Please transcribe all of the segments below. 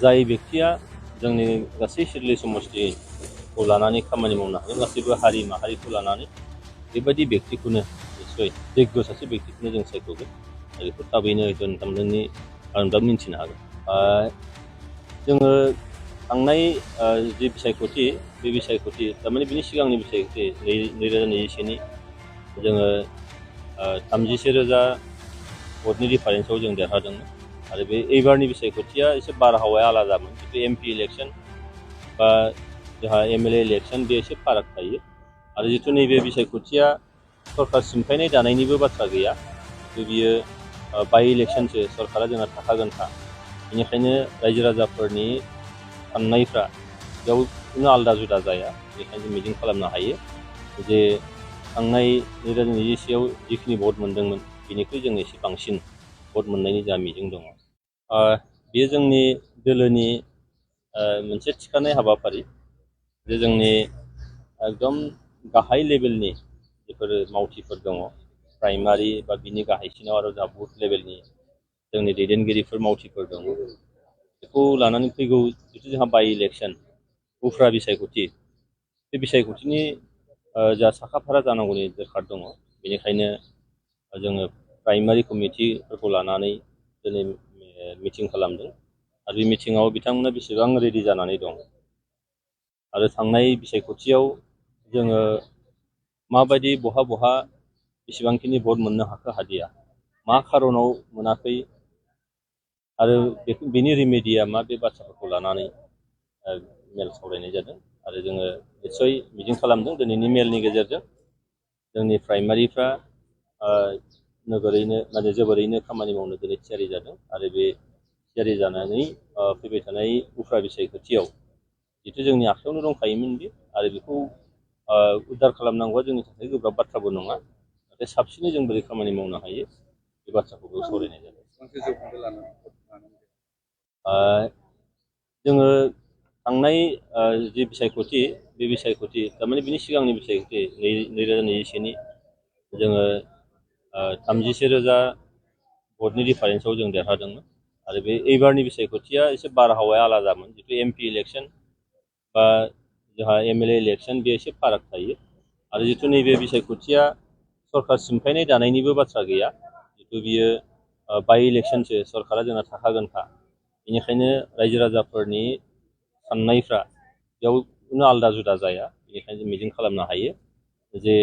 जाय बेक्तिया जोंनि गासै सिडली समष्टिखौ लानानै खामानि मावनो हागोन, गासैबो हारि माहारिखौ लानानै बेबायदि बेक्तिखौनो निस्सय जग्य सासे बेक्तिखौनो जों सायख'गोन आरो बेखौ थाबैनो हयथ' नोंथांमोननि आरोंदामिन मिन्थिनो हागोन। जोङो थांनाय जि बिसायख'थि बे बिसायख'थि थारमाने बिनि सिगांनि बिसायख'थि 2021नि जोङो 33,000 भटनि डिफारेन्सआव जों देरहादोंमोन आरो बे एबारनि बिसायख'थिया एसे बारहावाया आलादामोन। जितु एमपि इलेक्सन बा जोंहा एमएलए इलेक्सन बे एसे फाराग थायो आरो जितु नैबे बिसायख'थिया सरकार सिमफायनाय दानायनिबो बाथ्रा गैया, जितु बियो बाइ इलेक्सनसो सरकारा जोंहा थाखागोनखा। बेनिखायनो रायजो राजाफोरनि साननायफ्रा बेयाव खुनु आलादा जुदा जाया। बेनिखायनो जों मिजिं खालामनो हायो जे थांनाय 2021आव जिखिनि भट मोनदोंमोन बेनिख्रुइ जों एसे बांसिन भट मोननायनि जा मिजिं दङ। बेयो जोंनि दोलोनि मोनसे थिखानाय हाबाफारि जे जोंनि एकदम गाहाय लेभेलनि जिफोर मावथिफोर दङ, प्राइमारि बा बिनि गाहायसिनाव आरो जोंहा बुथ लेभेलनि जोंनि दैदेनगिरिफोर मावथिफोर दङ। बेखौ लानानै फैगौ जितु जोंहा बाइ इलेक्सन उफ्रा बिसायख'थि, बे बिसायख'थिनि जा साखाफारा जानांगौनि दरखार दङ। बेनिखायनो जोङो प्राइमारि कमिटिफोरखौ लानानै दिनै मिटिं खालामदों आरो बे मिटिङाव बिथांमोना बेसेबां रेडि जानानै दं आरो थांनाय बिसायख'थियाव जोङो माबायदि बहा बेसेबांखिनि भट मोननो हाखो हादिया, मा खारनाव मोनाखै आरो बेनि रेमेडिया मा, बे बाथ्राफोरखौ लानानै मेल सावरायनाय जादों आरो जोङो निस्सय मिजिं खालामदों दिनैनि मेलनि गेजेरजों जोंनि प्राइमारिफ्रा जोबोरैनो खामानि मावनो दिनै थियारि जादों आरो बे थियारि जानानै फैबाय थानाय उफ्रा बिसायख'थियाव जितु जोंनि आखायावनो दंखायोमोन बे आरो बेखौ उद्धार खालामनांगौआ जोंनि थाखाय गोब्राब बाथ्राबो नङा, नाथाय साबसिनै जों बोरै खामानि मावनो हायो बे बाथ्राखौबो सावरायनाय जादों। जोङो थांनाय जि बिसायख'थि बे बिसायख'थि थारमाने बिनि सिगांनि बिसायख'थि 2021नि जोङो 33,000 भटनि डिफारेन्सआव जों देरहादोंमोन आरो बे एबारनि बिसायख'थिया एसे बारहावाया आलादामोन। जितु एमपि इलेक्सन बा जोंहा एमएलए इलेक्सन बे एसे फाराग थायो आरो जितु नैबे बिसायख'थिया सरकार सिमफायनाय दानायनिबो बाथ्रा गैया, जितु बियो बाइ इलेक्सनसो सरकारा जोंहा थाखागोनखा। बेनिखायनो रायजो राजाफोरनि साननायफ्रा बेयाव खुनु आलादा जुदा जाया। बेनिखायनो जों मिजिं खालामनो हायो जे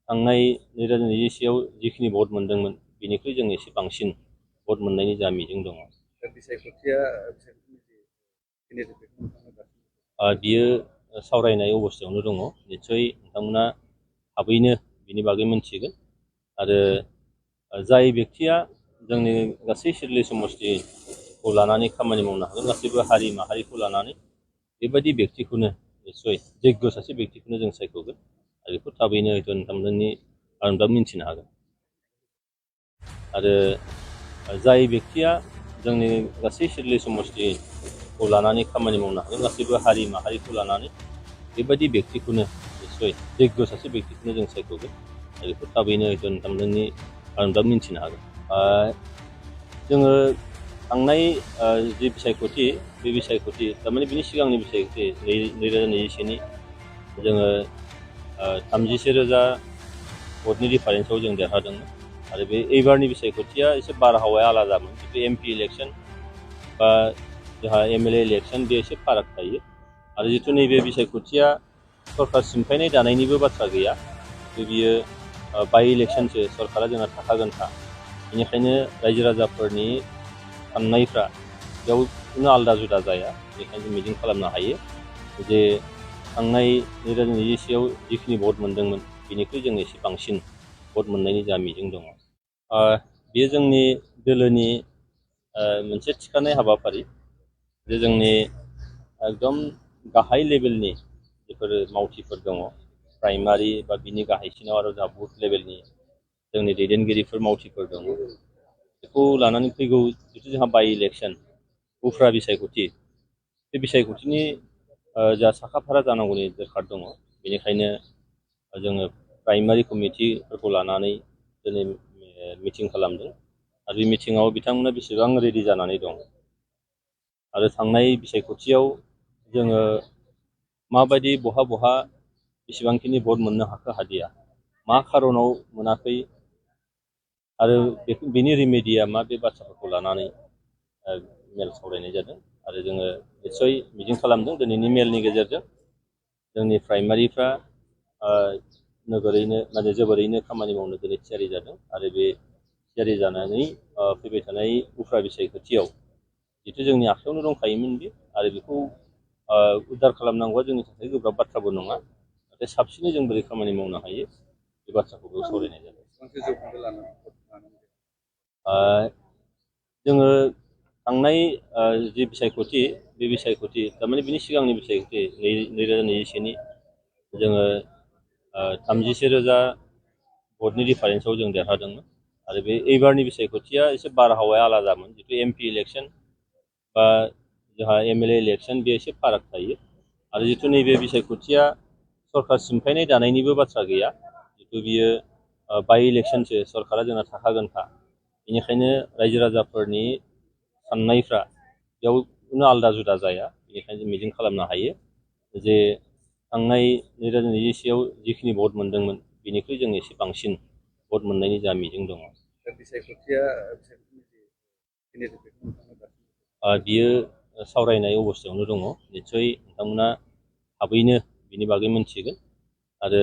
थांनाय 2021आव जिखिनि भट मोनदोंमोन बेनिख्रुइ जों एसे बांसिन भट मोननायनि जा मिजिं दङ। बियो सावरायनाय अबस्थायावनो दङ। निस्सय नोंथांमोना थाबैनो बिनि बागै मोनथिगोन आरो जाय बेक्तिया जोंनि गासै सिडली समष्टिखौ लानानै खामानि मावनो हागोन, गासैबो हारि माहारिखौ लानानै बेबायदि बेक्तिखौनो निस्सय जग्य सासे बेक्तिखौनो जों सायख'गोन आरो बेखौ थाबैनो हयथ' नोंथांमोननि आरोंदामिन मिन्थिनो हागोन। आरो जाय बेक्तिया जोंनि गासै सिडली समष्टिखौ लानानै खामानि मावनो हागोन, गासैबो हारि माहारिखौ लानानै बेबायदि बेक्तिखौनो निस्सय जग्य सासे बेक्तिखौनो जों सायख'गोन आरो बेखौ थाबैनो हयथ' नोंथांमोननि आरोंदामिन मिन्थिनो हागोन। जोङो थांनाय जि बिसायख'थि बे बिसायख'थि थारमाने बिनि सिगांनि बिसायख'थि 2021नि जोङो 33,000 भटनि डिफारेन्सआव जों देरहादोंमोन आरो बे एबारनि बिसायख'थिया एसे बारहावाया आलादामोन। जितु एमपि इलेक्सन बा जोंहा एमएलए इलेक्सन बे एसे फाराग थायो आरो जितु नैबे बिसायख'थिया सरकार सिमफायनाय दानायनिबो बाथ्रा गैया, जितु बियो बाइ इलेक्सनसो सरकारा जोंहा थाखागोनखा। बेनिखायनो रायजो राजाफोरनि साननायफ्रा बेयाव खुनु आलादा जुदा जाया। बेनिखायनो जों मिजिं खालामनो हायो जे थांनाय 2021आव जिखिनि भट मोनदोंमोन बेनिख्रुइ जों एसे बांसिन भट मोननायनि जा मिजिं दङ। बेयो जोंनि दोलोनि मोनसे थिखानाय हाबाफारि जे जोंनि एकदम गाहाय लेभेलनि जिफोर मावथिफोर दङ, प्राइमारि बा बिनि गाहायसिनाव आरो जोंहा बुथ लेभेलनि जोंनि दैदेनगिरिफोर मावथिफोर दङ। बेखौ लानानै फैगौ जितु जोंहा बाइ इलेक्सन उफ्रा बिसायख'थि, बे बिसायख'थिनि जा साखाफारा जानांगौनि दरखार दङ। बेनिखायनो जोङो प्राइमारि कमिटिफोरखौ लानानै दिनै मिटिं खालामदों आरो बे मिटिङाव बिथांमोना बेसेबां रेडि जानानै दं आरो थांनाय बिसायख'थियाव जोङो माबायदि बहा बेसेबांखिनि भट मोननो हाखो हादिया, मा खारनाव मोनाखै आरो बेनि रिमेडिया मा, बे बाथ्राफोरखौ लानानै मेल सावरायनाय जादों। आरो जोङो निस्सय मिजिं खालामदों दिनैनि मेलनि गेजेरजों जोंनि प्राइमारिफ्रा जोबोरैनो खामानि मावनो दिनै थियारि जादों। आरो बे थियारि जानानै फैबाय थानाय उफ्रा बिसायख'थियाव जिथु जोंनि आखायावनो दंखायोमोन बे, आरो बेखौ उद्धार खालामनांगौआ जोंनि थाखाय गोब्राब बाथ्राबो नङा। नाथाय साबसिनै जों बोरै खामानि मावनो हायो बे बाथ्राखौबो सावरायनाय जादों। जोङो थांनाय जि बिसायख'थि, बे बिसायख'थि थारमाने बिनि सिगांनि बिसायख'थि 2021नि जोङो 33,000 भटनि डिफारेन्सआव जों देरहादोंमोन। आरो बे एबारनि बिसायख'थिया एसे बारहावाया आलादामोन। जितु MP इलेक्सन बा जोंहा MLA इलेक्सन, बे एसे फाराग थायो। आरो जितु नैबे बिसायख'थिया सरकार सिमफायनाय दानायनिबो बाथ्रा गैया, जितु बियो बाइ इलेक्सनसो, सरकारा जोंना थाखागोनखा। बेनिखायनो रायजो राजाफोरनि साननायफ्रा बेयाव खुनु आलादा जुदा जाया। बेनिखायनो जों मिजिं खालामनो हायो जे थांनाय 2021आव जिखिनि भट मोनदोंमोन बेनिख्रुइ जों एसे बांसिन भट मोननायनि जा मिजिं दङ। बियो सावरायनाय अबस्थायावनो दङ। निस्सय नोंथांमोना थाबैनो बिनि बागै मोनथिगोन। आरो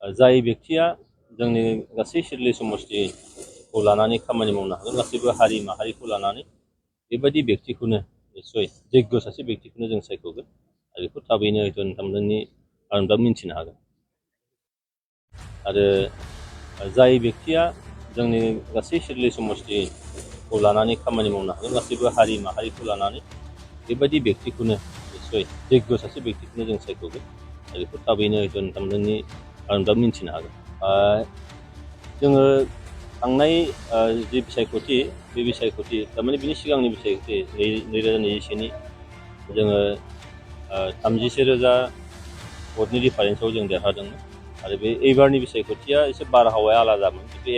जाय बेक्तिया जोंनि गासै सिडली समष्टिखौ लानानै खामानि मावनो हागोन, गासैबो हारि माहारिखौ लानानै, बेबायदि बेक्तिखौनो निस्सय जग्य सासे बेक्तिखौनो जों सायख'गोन। आरो बेखौ थाबैनो हयथ' नोंथांमोना मिन्थिनो हागोन। आरो जाय बेक्तिया जोंनि गासै सिडली समष्टिखौ लानानै खामानि मावनो हागोन, गासैबो हारि माहारिखौ लानानै, बेबायदि बेक्तिखौनो निस्सय जग्य सासे बेक्तिखौनो जों सायख'गोन। आरो बेखौ थाबैनो हयथ' नोंथांमोना मिन्थिनो हागोन। जोङो थांनाय जि बिसायख'थि, बे बिसायख'थि थारमाने बिनि सिगांनि बिसायख'थि 2021नि जोङो 33,000 भटनि डिफारेन्सआव जों देरहादोंमोन। आरो बे एबारनि बिसायख'थिया एसे बारहावाया आलादामोन। जितु